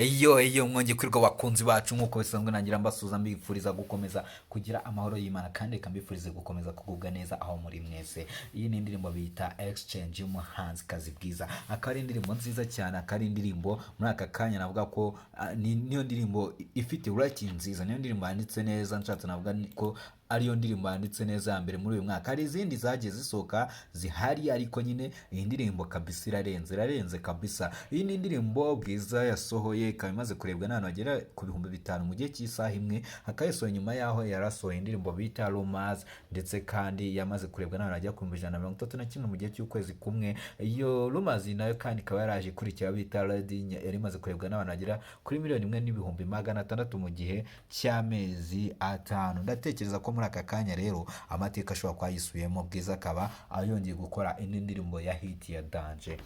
Eyo mwongeye kwirirwa bakunzi bacu, nk'uko bisanzwe nangira mbasuhuza, mbifuriza gukomeza kugira amahoro y'Imana, kandi reka mbifurize gukomeza kugubwa neza aho muri mwese. Iyi ni indirimbo bita Exchange y'umuhanzikazi Bwiza, akaba ari indirimbo nziza cyane, akaba ari indirimbo muri aka kanya navuga ko niyo ndirimbo ifite writing nziza, niyo ndirimbo yanditse neza. Nshatse navuga ko ariyo ndirimbo yanditse neza ya mbere muri uyu mwaka. Hari izindi zagiye zisohoka zihari, ariko nyine iyi ndirimbo kabisa irarenze, irarenze kabisa. Iyi ni indirimbo Bwiza yasohoye, ikaba imaze kurebwa n'abantu bagera ku 5000 mu gihe cy'isaha imwe. Akaba yasohoye nyuma y'aho yarasohoye indirimbo bita Rumors, ndetse kandi yamaze kurebwa n'abantu bagera ku 131,000 mu gihe cy'ukwezi kumwe. Iyo Rumors nayo kandi ikaba yaraje ikurikira bita Ready, yari imaze kurebwa n'abantu bagera kuri 1,600,000 mu gihe cy'amezi 5. Ndatekereza ko muri aka kanya rero amateka ashobora kuba yisubiyemo, Bwiza akaba yongeye gukora indi ndirimbo ya hit ya danger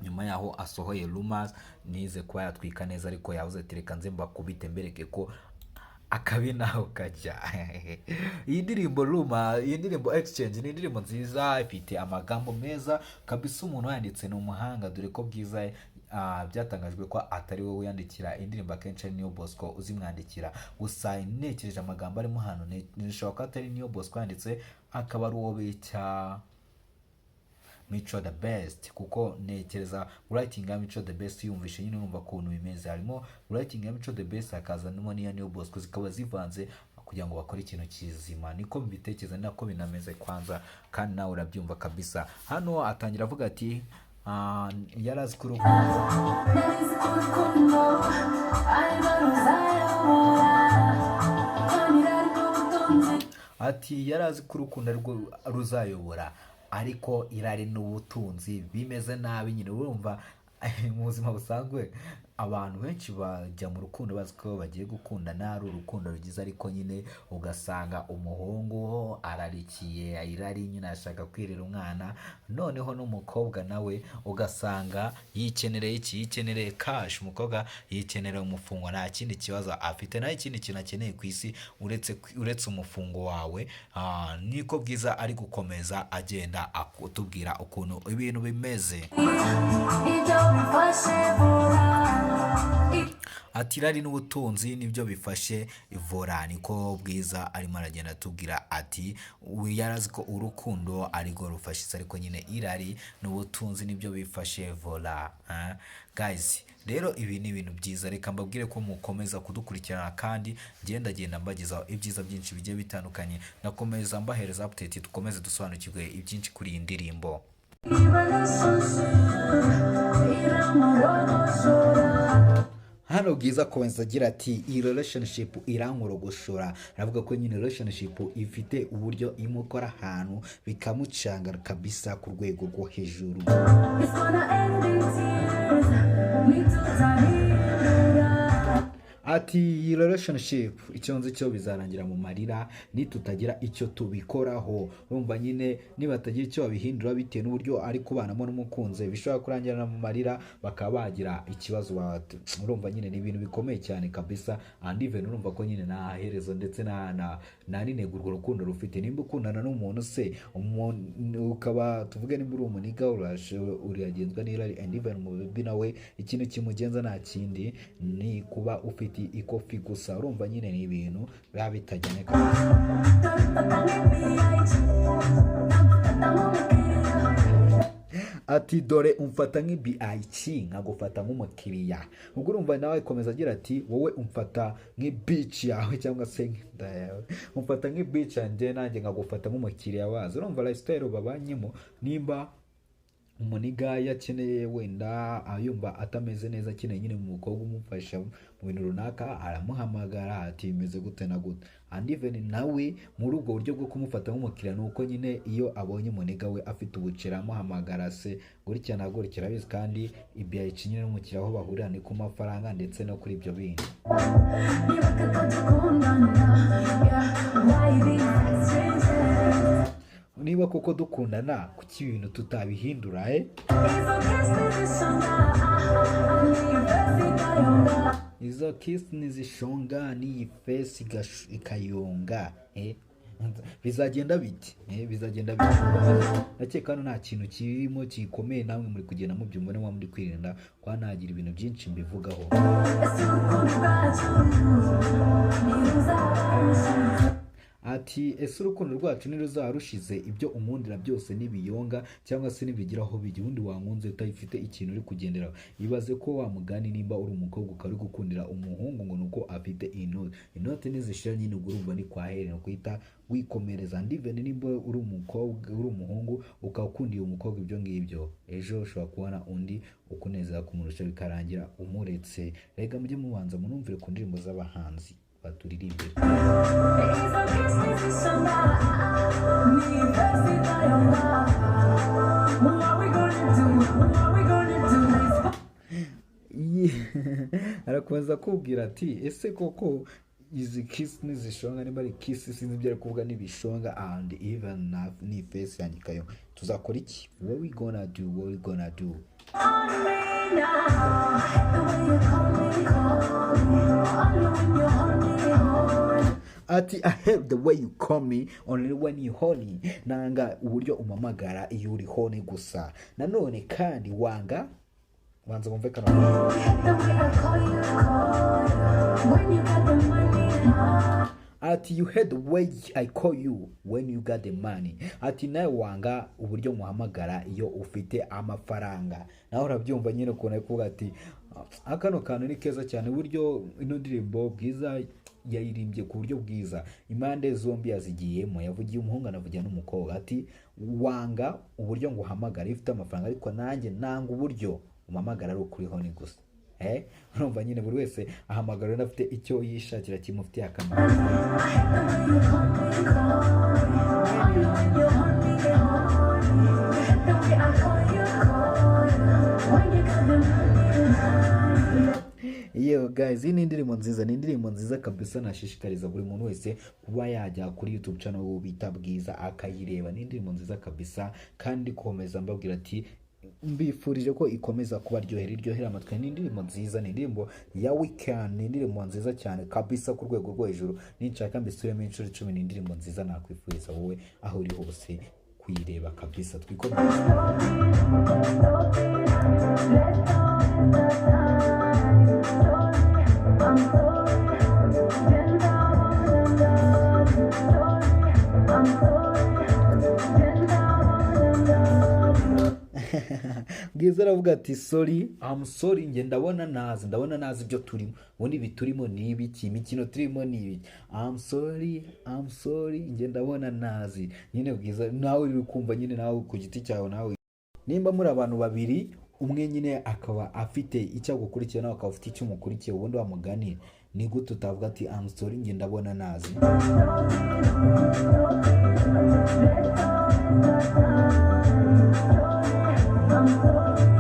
nyuma yaho asohoye Rumors, nize kuba yatwika neza. Ariko yavuze ati: "Reka nze mbakubite mbereke ko akabi naho kajya." Iyi ndirimbo Ruma, iyi ndirimbo Exchange ni indirimbo nziza, ifite amagambo meza kabisa. Umuntu wayanditse ni umuhanga, dore ko Bwiza byatangajwe ko atari wowe wiyandikira indirimbo, akenshi ari Niyo Bosco uzimwandikira. Gusa ntekereje amagambo arimo hano, nishobora ko atari Niyo Bosco yanditse, akaba ari uwo bita Mico The Best, kuko ntekereza writing ya Mico The Best yumvishe nyine urumva ukuntu bimeze. Harimo writing ya Mico The Best, hakazanamo n'iya Niyo Bosco, zikaba zivanze kugira ngo bakore ikintu kizima. Niko mbitekereza, ni nako binameze kwanza, kandi nawe urabyumva kabisa. Hano atangira avuga ati yari azi ko urukundo Narizi ko urukundo arirwo ruzayobora, kandi irari n'ubutunzi. Ati yari azi ko urukundo arirwo ruzayobora, ariko irari n'ubutunzi bimeze nabi. Nyine urumva mu buzima busanzwe abantu benshi bajya mu rukundo bazi ko bagiye gukundana, ari urukundo rugize, ariko nyine ugasanga umuhungu ararikiye irari, nyine ashaka kwirira umwana, noneho n'umukobwa nawe ugasanga yikenereye iki? Yikenereye cash. Umukobwa yikenereye umufungo, nta kindi kibazo afite, nta ikindi kintu akeneye ku isi uretse umufungo wawe. Niko Bwiza ari gukomeza agenda atubwira ukuntu ibintu bimeze. Ibyo bifashe vuba. Ati irari n'ubutunzi nibyo bifashe ivora. Niko Bwiza arimo aragenda atubwira, ati we yari azi ko urukundo arirwo rufashe, ariko nyine irari n'ubutunzi nibyo bifashe vola. Guys, rero ibi ni ibintu byiza. Reka mbabwire ko mukomeza kudukurikirana, kandi ngenda mbagezaho ibyiza byinshi bigiye bitandukanye, ndakomeza mbahereza update, dukomeze dusobanukirwe ibyinshi kuri iyi ndirimbo. Relationship iramurogosora. Hano Bwiza akomeza agira ati iyi relationship irankorogoshora. Aravuga ko nyine relationship ifite uburyo imukora ahantu bikamucanga kabisa ku rwego rwo hejuru. It's gonna end in tears nitutahindura. Ati iyi relationship icyo nzi cyo bizarangira mu marira nitutagira icyo tubikoraho. Urumva nyine nibatagira icyo babihindura bitewe n'uburyo ari kubanamo n'umukunzi, bishobora kurangirana mu marira, bakaba bagira ikibazo. Urumva nyine ni ibintu bikomeye cyane kabisa. And even urumva ko nyine nta herezo ndetse nta n'intego urwo rukundo rufite. Nimba ukundana n'umuntu se, umuntu ukaba, tuvuge nimba uri umuniga, uragenzwa n'irari, and even umubaby nawe ikintu kimugenza nta kindi ni kuba ufite ikofi gusa. Urumva nyine ni ibintu biba bitajyanye kabisa. Tubifata nk'ibiyayiki, nagufata nk'umukiriya. Ati dore umfata nk'iBIC, nkagufata nk'umukiriya. Ubwo urumva nawe akomeza agira ati wowe umfata nk'ibitch yawe cyangwa se nk'inda yawe, umfata nk'ibitch yanjye, nanjye nkagufata nk'umukiriya wazo. Urumva lifestyle babanyemo, nimba umuniga yakeneye wenda yumva atameze neza, akeneye nyine umukobwa umufasha mu bintu runaka, aramuhamagara ati bimeze gute na gute. And even nawe muri ubwo buryo bwo kumufata nk'umukiriya, ni uko nyine iyo abonye umuniga we afite ubuceri, amuhamagara se gutya na gutya, arabizi. Kandi ibyo nyine n'umukiriya aho bahurira ni ku mafaranga ndetse no kuri ibyo bindi. Nibuka ko dukundana, yeah, why these exchanges? Niba koko dukundana, kuki ibintu tutabihindura, eh? Izo kiss ntizishonga, n'iyi face ikayonga. Izo kiss ntizishonga n'iyi face ikayonga, eh? Bizagenda biti? Bizagenda biti? Ndakeka hano nta kintu kirimo gikomeye, namwe muri kugenda mubyumva, niba muri kwirinda kuba nagira ibintu byinshi mbivugaho. Ese urukundo rwacu ntiruzaba rushize? Ati ese urukundo rwacu ntiruzaba rushize? Ibyo unkundira byose nibiyonga cyangwa se nibigira aho bijya, ubundi wankunze utayifite ikintu uri kugenderaho. Ibaze ko wa mugani, nimba uri umukobwa ukaba uri gukundira umuhungu ngo nuko afite inoti, inoti nizishira nyine ubwo urumva ni kwa heri, ni ukuhita wikomereza. And even nimba uri umukobwa, uri umuhungu ukaba ukundiye umukobwa ibyo ngibyo, ejo ushobora kubona undi ukunezeza kumurusha, bikarangira umuretse. Rega mujye mubanza munumvire ku ndirimbo z'abahanzi baturirimbira. Izo kiss nizishonga, ni verse itayonga. What we gonna do? What we gonna do? Arakomeza kubwira ati ese koko izi kiss nizishonga, niba ari kiss sinzi ibyo ari kuvuga, nibishonga and even ni face yanjye ikayonga, tuzakora iki? What we gonna do? What we gonna do? On me now. The way you call me, call me. Only when you're horny, horny. Ati I hate the way you call me only when you horny. Nanga uburyo umpamagara iyo uri horny gusa. Nanone kandi wanga banza wumve kano. The way I call you, call you. When you got the money, money. Ati you hate the way I call you when you got the money. Ati nawe wanga uburyo muhamagara iyo ufite amafaranga. Nawe urabyumva nyine ukuntu ari kuvuga ati "Ah, kano kantu ni keza cyane." Uburyo ino ndirimbo Bwiza yayirimbye ku buryo bwiza, impande zombi yazigiyemo, yavugiye umuhungu anavugira n'umukobwa. Ati wanga uburyo nguhamagara iyo ufite amafaranga, ariko nanjye nanga uburyo umpamagara ari ukuri horny gusa. Urumva nyine buri wese ahamagara undi afite icyo yishakira kimufitiye akamaro. I hate the way you call me, call me. Only when you're horny, horny. The way I call you, call you. When you got the money, money. Yo guys, iyi ni indirimbo nziza, ni indirimbo nziza kabisa. Nashishikariza buri muntu wese kuba yajya kuri YouTube channel bita Bwiza akayireba. Ni indirimbo nziza kabisa, kandi komeza mbabwira ati mbifurije ko ikomeza kubaryohera, iryohera amatwi. Ni indirimbo nziza, ni indirimbo ya weekend, ni indirimbo nziza cyane kabisa ku rwego rwo hejuru. Ninshaka mbisubiremo inshuro 10. Ni indirimbo nziza, nakwifuriza wowe aho uri hose kuyireba kabisa. Twikomereze. Stop it, stop it. Let's not waste the time. Sorry, I'm sorry. Genda wanna Sorry, I'm sorry. Genda wanna Bwiza aravuga ati sorry, I'm sorry, njye ndabona nazi ibyo turimo. Ubundi ibi turimo ni ibiki? Imikino turimo ni ibiki? I'm sorry, I'm sorry, njye ndabona nazi nyine. Bwiza nawe uri kumva nyine, nawe ku giti cyawe, nawe nimba muri abantu babiri, umwe nyine akaba afite icyo agukurikiye, nawe akaba afite icyo umukurikiye, ubundi wamugani ni gute utavuga ati I'm sorry, njye ndabona nazi? Stop it, stop it. Let's not waste the time. Sorry,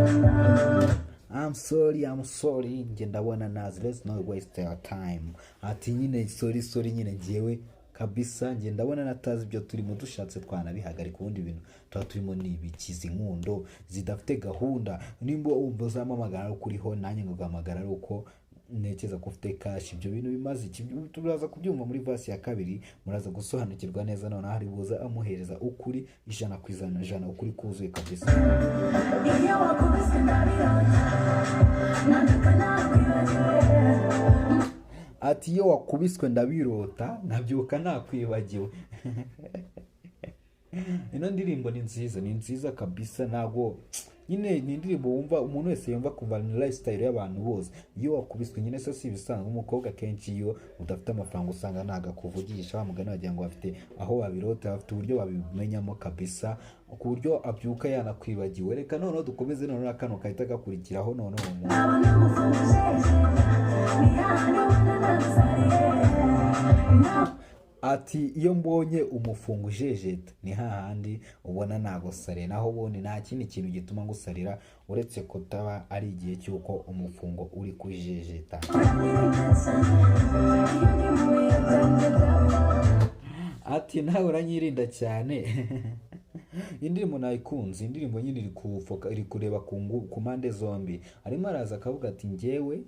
I'm sorry. Genda wanna I'm sorry, I'm sorry, njye ndabona nazi. Let's not waste our time. Ati nyine sorry, sorry nyine, njyewe kabisa njye ndabona natazi ibyo turimo, dushatse twanabihagarika. Ubundi ibintu tuba turimo ni ibikizi inkundo zidafite gahunda. Nimba wumva uzampamagara ari uko uriho, nanjye ngaguhamagara ari uko ntekereza ko ufite cash, ibyo bintu bimaze iki? Turaza kubyumva muri verse ya kabiri, muraza gusobanukirwa neza. Noneho hari buza amuhereza ukuri 100%, ukuri kuzuye kabisa. Iyo wakubiswe ndabirota, nabyuka nakwibagiwe. Ati iyo wakubiswe ndabirota, nabyuka nakwibagiwe. Ino ndirimbo ni nziza, ni nziza kabisa. Ntabwo nyine ni indirimbo wumva umuntu wese yumva kuva ni lifestyle y'abantu bose. Iyo wakubiswe nyine se si ibisanzwe? Umukobwa akenshi iyo udafite amafaranga usanga ntabwo akuvugisha. Wa mugani wagira ngo bafite aho babirota, bafite uburyo babimenyamo kabisa, ku buryo abyuka yanakwibagiwe. Reka noneho dukomeze, noneho kano kahita gakurikiraho noneho umuntu. Nabona umufungo ni hahandi ubona nagusariye. Ati iyo mbonye umufungo ujejeta ni hahandi ubona nagusariye, naho ubundi nta kindi kintu gituma ngusarira uretse kutaba ari igihe cy'uko umufungo uri kujejeta. Uranyirinda cyane iyo ndi mu bihe byanjye byapfa. Ati nawe uranyirinda cyane. Indirimbo nayikunze, indirimbo nyine iri kufoka, iri kureba ku mpande zombi. Arimo araza akavuga ati njyewe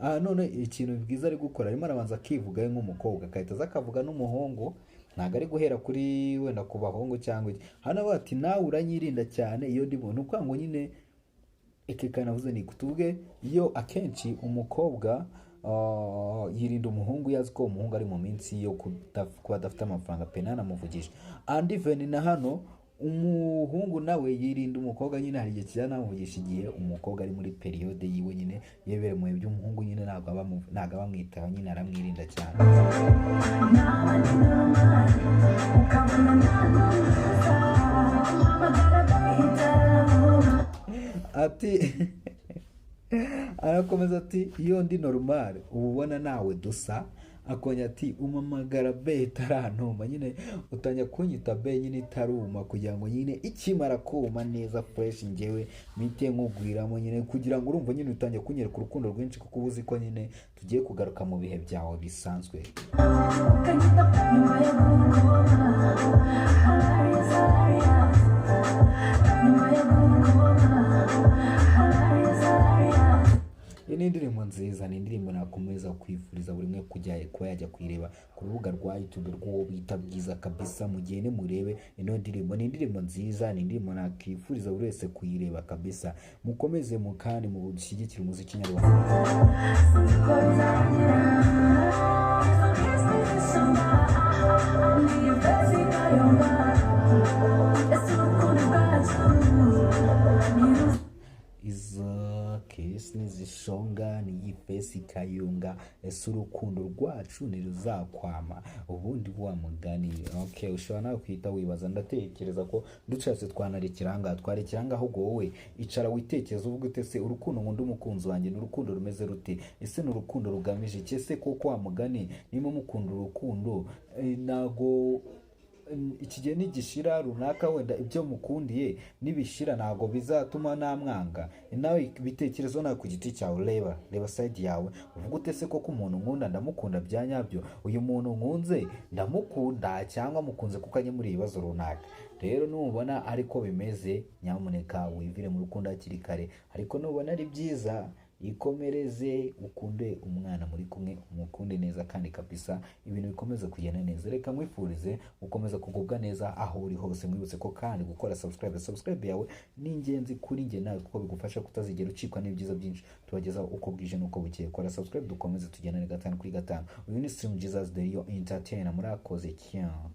None ikintu bwiza ari gukora, arimo arabanza akivuga we nk'umukobwa, agahita aza akavuga n'umuhungu. Ntabwo ari guhera kuri wenda ku bahungu cyangwa iki. Hano avuga ati nawe uranyirinda cyane iyo ndi ni ukuvuga ngo nyine iki kanavuze ni tuvuge iyo akenshi umukobwa yirinda umuhungu, yazi ko umuhungu ari mu minsi yo kuba adafite amafaranga pe, ntanamuvugisha. And even na hano umuhungu nawe yirinda umukobwa nyine, hari igihe kijya namuvugisha igihe umukobwa ari muri période yiwe nyine yebere mu bihe by'umuhungu nyine, ntabwo aba amwitaho nyine, aramwirinda cyane. Naba ndi normal, ukabona ntaguhuza, umpamagara bahita. Ati arakomeza ati iyo ndi normal uba ubona nawe dusa. Akongera ati umamagara be itaranuma nyine, utangira kunyita be nyine itaruma, kugira ngo nyine ikimara kuma neza fresh njyewe mpite nkugwiramo nyine, kugira ngo urumva nyine utangiye kunyereka urukundo rwinshi, kuko uba uzi ko nyine tugiye kugaruka mu bihe byawe bisanzwe. Ukanyita nyuma yo gukoma. Hilarious, hilarious. Nyuma yo gukoma. Hilarious, hilarious. Iyi ni indirimbo nziza, ni indirimbo nakomeza kwifuriza buri umwe kujya kuba yajya kuyireba ku rubuga rwa YouTube rw'uwo bita Bwiza kabisa. Mugende murebe ino ndirimbo, ni indirimbo nziza, ni indirimbo nakifuriza buri wese kuyireba kabisa. Mukomeze mu kandi mushyigikire umuziki nyarwanda. Sinzi ko bizarangira. Izo kiss ntizishonga, niyo face ikayumva. Ese urukundo rwacu ni Izo kiss nizishonga niyi face ikayunga, ese urukundo rwacu ntiruzakwama? Ubundi wa mugani, okay, ushobora nawe kwita wibaza. Ndatekereza ko dushatse twanarekera ahangaha, twarekera ahangaha. Ahubwo wowe icara witekereza uvuge ute: se urukundo nkunda umukunzi wanjye ni urukundo rumeze rute? Ese ni urukundo rugamije iki? Ese koko wa mugani niba mukunda urukundo, ntago iki gihe nigishira runaka wenda ibyo mukundiye nibishira ntabwo bizatuma namwanga? Nawe bitekerezo nawe ku giti cyawe, reba reba side yawe, uvuga ute: se koko umuntu nkunda ndamukunda bya nyabyo? Uyu muntu nkunze ndamukunda cyangwa mukunze kuko ari muri ibibazo runaka? Rero nubona ariko bimeze, nyamuneka wivire mu rukundo hakiri kare, ariko nubona ari byiza, ikomereze ukunde umwana muri kumwe, umukunde neza kandi kabisa ibintu bikomeze kugenda neza. Reka nkwifurize gukomeza kugubwa neza aho uri hose. Mwibutse ko kandi gukora subscribe, subscribe yawe ni ingenzi kuri njye nawe, kuko bigufasha kutazigera ucikwa n'ibyiza byinshi tubagezaho uko bwije n'uko bukeye. Kora subscribe, dukomeze tugendane gatanu kuri gatanu. Uyu ni Stream Jesus the Real Entertainer. Murakoze cyane.